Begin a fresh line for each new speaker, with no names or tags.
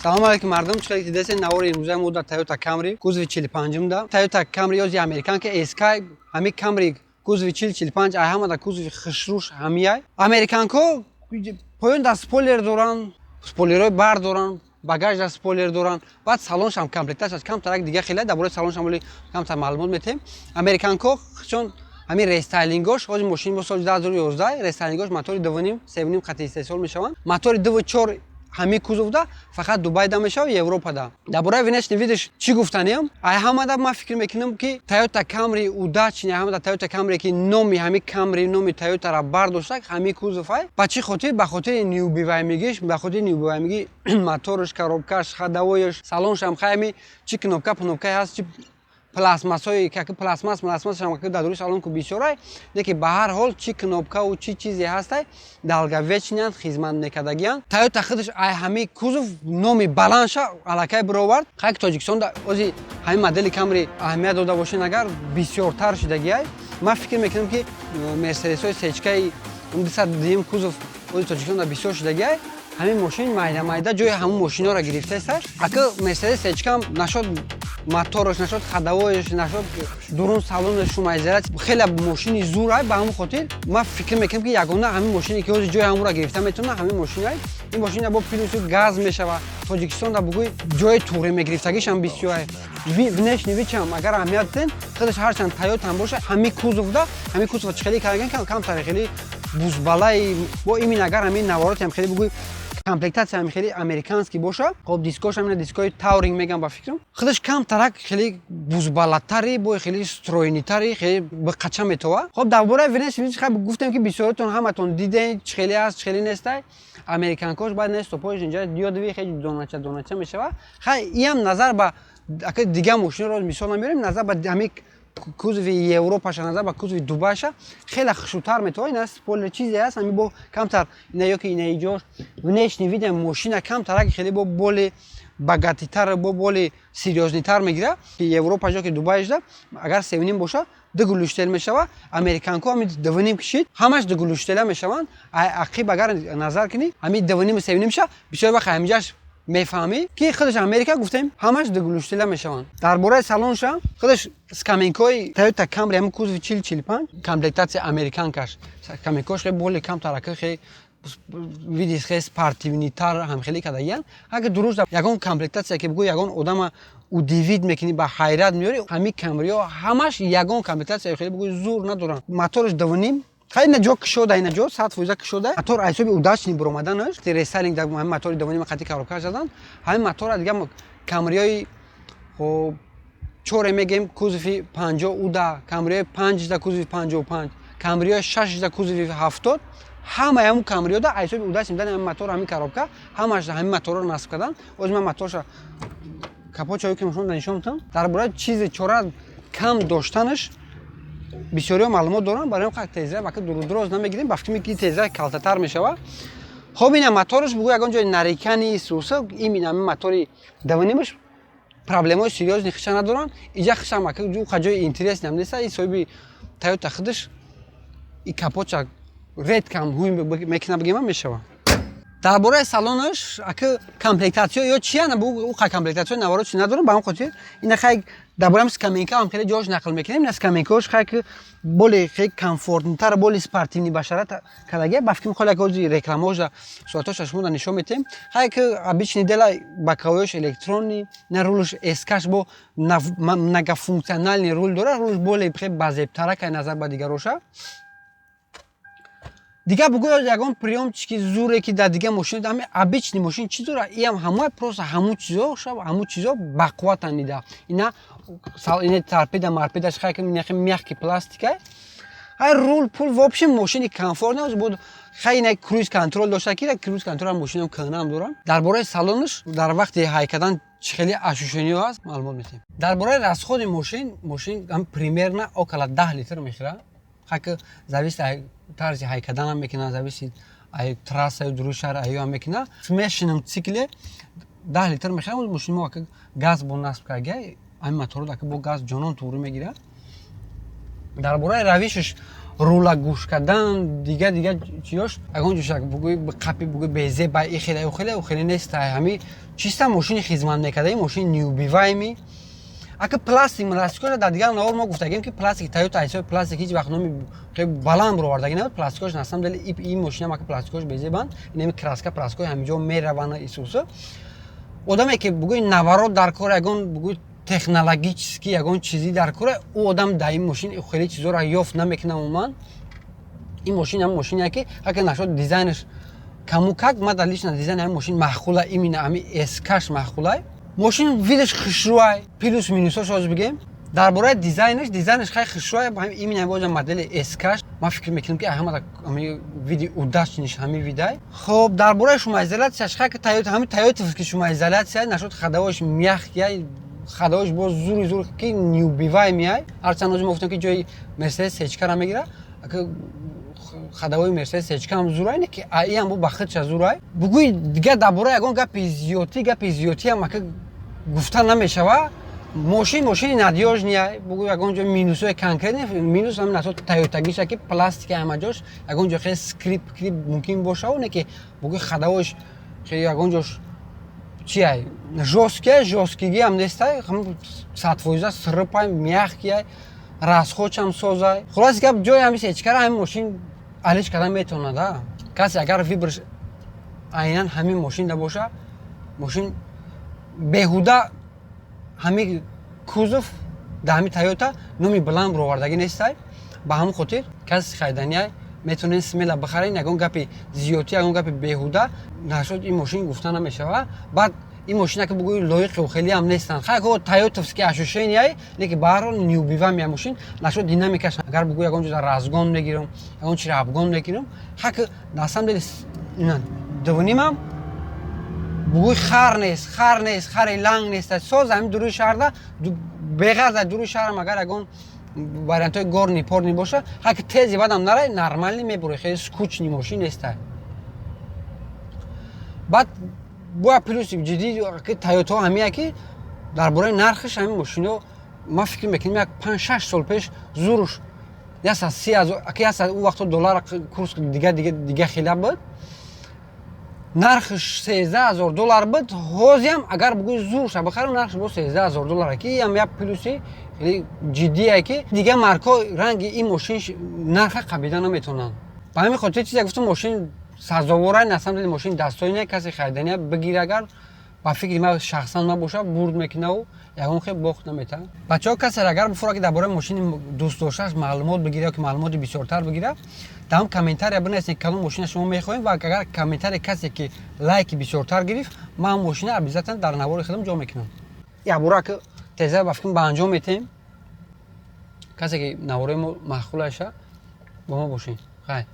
Салому алейкум, мардум! Чӣ хеле дидесен, навори имрӯзаи мо дар Toyota Camry кузови 45 да. Toyota Camry ёзи американка SK. Ҳами Camry кузови 40 45 ай ҳама да кузови хушрӯш ҳамияй. Американко поён дар спойлер доранд, спойлерҳои бар доранд, багаж дар спойлер доранд. Баъд салоншам комплектация камтарак дига хеле. Дар бораи салоншам оли камтар маълумот метем. Американко чон ҳамин рестайлингош, ҳозир мошини мо соли 2011, рестайлингош мотори 2.5, 3.5 қати истеҳсол мешаванд. Мотори 2.4 ҳамин кузовда фақат Дубайда мешавад, Европада. Дар бораи внешний видиш чӣ гуфтаниям? Ай ҳамада ман фикр мекунам, ки Toyota Camry удачный ҳамада Toyota Camry, ки номи ҳамин Camry, номи Toyotаро бардоштак, ҳамин кузов ай. Ба чӣ хотир? Ба хотири неубиваемыйгиш, ба хотири неубиваемыйги моторш, коробкаш, ходовояш, салоншам. Хай, ҳами чӣ кнопка пнопкае ҳаст, чӣ пластмассҳои, как пластмасс пластмассшам дар дури салон ку бисёрай, лекин ба ҳар ҳол чӣ кнопкаву чӣ чизе ҳастай, долговечныянд, хизмат мекардагиянд. Тойота худаш ай ҳамин кузов номи баландша аллакай бировард. Хай, ки Тоҷикистон ози ҳамин модели Камри аҳамият дода бошен, агар бисёртар шидагиай. Ман фикр мекунам, ки Мерседесҳои сечкаи 202 кузов ози Тоҷикистон бисёр шидагиай. Ҳамин мошин майда майда ҷои ҳамун мошинҳоро гирифтааст. Ака, Мерседес сечкам нашод мотораш, нашод ходовояш, нашод дурун салонаш, шумоизоляция, хеле мошини зур ай. Ба ҳамон хотир ман фикр мекунам, ки ягона ҳамин мошине, ки ҳозир ҷои ҳамонро гирифта метавона, ҳамин мошин ай. Ин мошина бо плюсу газ мешава. Тоҷикистонда бугӯй, ҷои туғри мегирифтагишам бисёр ай. Внешний видам агар аҳамият диден, худаш ҳарчанд Тойотам боша, ҳамин кузовда, ҳамин кузова чӣ хеле кардан, камтар хеле бузбалаи бо имин. Агар ҳамин наворотиам хеле бугӯй, комплектацияам хеле американский боша. Хоб, дискошам ина дискои Touring мегам. Ба фикрам, худаш камтарак хеле бузбалатари, бо хеле стройныйтари, хеле биқача метова. Хоб, дар бораи внешний вид гуфтем, ки бисёритон ҳаматон дидем, чӣ хеле аст, чӣ хеле нестай. Американкош баъд нестопош инҷа диёдиви хеле донача донача мешава. Хай, иам назар ба ака дигар мошинро мисол намеорем, назар ба ҳамин кузови Европаша, назар ба кузови Дубайша хеле хушрӯтар метавон. Ина спойлер чизе ҳаст, ҳами бо камтар ина ёки ина иҷош внешний види мошина камтарак хеле бо более богатыйтар, бо более серьёзныйтар мегира. Европа ки Дубайшда агар 3.5 боша, ду глушитель мешава. Американко ҳами 2.5 кишид, ҳамаш ду глушителя мешаванд. Ақиб агар назар кунӣ, ҳами 2.5, 3.5 ша, бисёр вақт ҳамиҷаш мефаҳмӣ, ки худаш Америка гуфтем, ҳамаш ду глушителя мешаванд. Дар бораи салонша, худаш скамейкаҳои Toyota Camry ҳами кузови 40 45, комплектация американкаш, скамейкаош хеле более камтарака, хеле види хеле спортивныйтар ҳам хеле кардагиянд. Агар дуруст ягон комплектация ки бигӯ, ягон одама удивить мекунӣ, ба ҳайрат меёрӣ, ҳамин Камриҳо ҳамаш ягон комплектация хеле бигӯ зур надоранд. Мотораш 2.5. Хай, ина ҷо кушода, ина ҷо 100% кушода. Мотор аз ҳисоби удачный буромаданаш, рестайлинг дар ҳамин мотори 2.5 қати коробка задан. Ҳамин мотора дигар Камриҳои, хоб, чоре мегем, кузови 50 уда, Камриҳои панҷда кузови 55, Камриҳои шашда кузови 70, ҳамаи ҳамун Камриҳода аз ҳисоби удачный будани ҳамин мотор, ҳамин коробка, ҳамаш ҳамин моторро насб кардан. Ози ман моторша капотчаё ки мошон нишон метавам. Дар бораи чизи чора кам доштанаш бисёриҳо маълумот доранд. Барои он тезра вака дурудуроз намегирем, ба фикр ки тезра калтатар мешава. Хоб, ина мотораш бугӯ, ягон ҷои нарикани суса, имин ҳамин мотори 2.5аш проблемаҳои серьёзный хиша надоранд. Иҷа хишам уқа ҷои интересный ам неста. И соҳиби Тойота худаш и капотча редкам ҳуй мекуна, бигема мешава. Дар бораи салонаш, ака, комплектатсиё ё чиян, уқа комплектатсиё наворо чи надорам. Ба ҳам хотир ина хай, дар бораи скамейка ҳам хеле ҷош нақл мекунем. Ина скамейкаош хай, ки более хеле комфортнитар, более спортивный башарат кардагия. Ба фикри холе, ки рекламаоша суратоша шумо нишон метиҳем. Хай, ки обычный дела, боковоёш электронный, на рулш эскаш бо многофункциональный рул дора. Рулш более хеле базебтаракай назар ба дигароша. Дигар бугӯ, ягон приёмчики зуре, ки дар дигар мошин, ҳами обычный мошин чӣ дора, иам ҳамои просто ҳамун чизо, ҳамун чизо бақувватан дида. Ина торпеда марпедаш хай, мягкий пластика ай, рул пул, в общем, мошини комфортный буд. Хай, ина круиз контроль дошта, ки круиз контроль мошинам кӯҳнаам дорам. Дар бораи салонаш, дар вақти ҳай кардан чӣ хеле ощущениё ҳаст, маълумот метиҳем. Дар бораи расходи мошин, мошин примерно около 10 литр мехӯрад. Хаки зависит тарзи ҳай карданам мекунад, зависит ай трассаю дуруи шаҳр аюам мекунад. Смешанном цикле 10 литр мехӯрад. Мошини мо ака газ бо насб карга, ҳамин моторо ака бо газ ҷонон туғрӣ мегирад. Дар бораи равишаш Рула гӯш кардан, дига дига чиёш, ягон ҷош бугӯи қапи, бугӯи безеба, и хеле, хеле, хеле нестай. Ҳами чиста мошини хизмат мекарда, мошини неубиваемый. Ака, пластик мластикоша дар дигар навор мо гуфтагем, ки пластики Тойота ҳисоби пластик ҳеҷ вақт номи баланд бировардаги набуд. Пластикош на самом деле ин мошинам, ака, пластикош безебанд. Инами краска, праскои ҳамиҷо мераванд исуса. Одаме ки, бугӯи, наворот дар кор, ягон, бугӯи, технологический ягон чизи дар кора, ӯ одам дар ин мошин хеле чизоро ёфт намекунад. Умуман, ин мошин ҳам мошине ки, ака, нашод дизайнаш каму как ма дар лично дизайни ҳамин мошин маъқула, именно ҳами эскаш маъқулай. Мошин видаш хушрӯай. Плюс минусош ҳозир бигем. Дар бораи дизайнаш, дизайнаш хай хушрӯай. Именно боза модели эскаш ман фикр мекунам, ки ҳама ҳами види удачныйш ҳами видай. Хоб, дар бораи шумоизоляцияш, хай, ки Тойота, ҳами тойотовский шумоизоляция нашуд. Ходовойш мягкий, ходовойш боз зури зур, ки неубиваемый ай. Ҳарчанд ҳозир мо гуфтем, ки ҷои Мерседес сечкара мегира, ходовои Мерседес сечка ҳам зурай, не ки аиам бо ба худша зурай. Бугӯи, дигар дар бораи ягон гапи зиёдтиам, ака, гуфта намешава. Мошин мошини надёжный. Бугӯ, ягон ҷо минусҳои конкретный минус ҳамин асо тойотагиша, ки пластики ҳама ҷош ягон ҷо хеле скрип крип мумкин бошаву, не ки, бугӯи, ходовойш хеле ягон ҷош чиай, жёсткий, жёсткийгиам нестай, 100% српай, мягкий, расходшам созай. Хулоси гап, ҷои ҳами сечкара ҳамин мошин алиш кардан метавонад. А касе агар выборш айнан ҳамин мошин боша, мошин беҳуда ҳами кузов дар ҳами Тойота номи баланд бировардагӣ нестай. Ба ҳамон хотир каси хариданиай метавонед смело бихаред. Ягон гапи зиёдтӣ, ягон гапи беҳуда нашуд ин мошин гуфта намешава. Баъд ин мошина, ки, бугӯи, лоиқи хелиам нестанд. Хай, тойотовский ощущение, не ки баҳарҳол неубиваемый мошин нашуд. Динамикаш, агар бугӯи, ягон ҷо разгон мегирам, ягон чиро обгон мегирам, хай, ки на самом деле дувнимам, бугӯи, хар нест, хар нест, хари ланг нест. Соз ҳамин дуруи шаҳрда, беғарз аз дуруи шаҳрам, агар ягон вариантҳои горный порный боша, хай, ки тези бадам нарай, нормальный мебуре, хеле скучный мошин нестай. Баъд боя плюси ҷиддӣ ки Тойотаҳо ҳамия, ки дар бораи нархиш, ҳамин мошино, ман фикр мекунем, як 5-6 сол пеш зуруш 130 000, аки ӯ вақто доллар курс дига дига хела буд, нархиш 13 000 доллар буд. Ҳозиам агар бугӯи, зурша бихарам, нархиш бо 13 000 доллар, ки ам як плюси хеле ҷиддие, ки дигар маркҳо ранги ин мошин нарха қабида наметавонанд. Ба ҳамин хотир чизе гуфтам, мошин сазоворай. На самом деле мошин достойный. Касе харидания бигир, агар ба фикри ман шахсан набоша, бурд мекунаву ягон хел бохт наметавад. Бачаҳо, касе агар бифора, ки дар бораи мошини дӯст доштааш маълумот бигира ё ки маълумоти бисёртар бигира, дар ҳам комментария бинависед, кадом мошина шумо мехоҳем, ва агар комментария касе ки лайки бисёртар гирифт, ман мошина обязательно дар навори худам ҷо мекунам. Якбора ки теза ба фикрам ба анҷом метем. Касе ки наворои мо маъқулаша, бо мо бошед. Хай.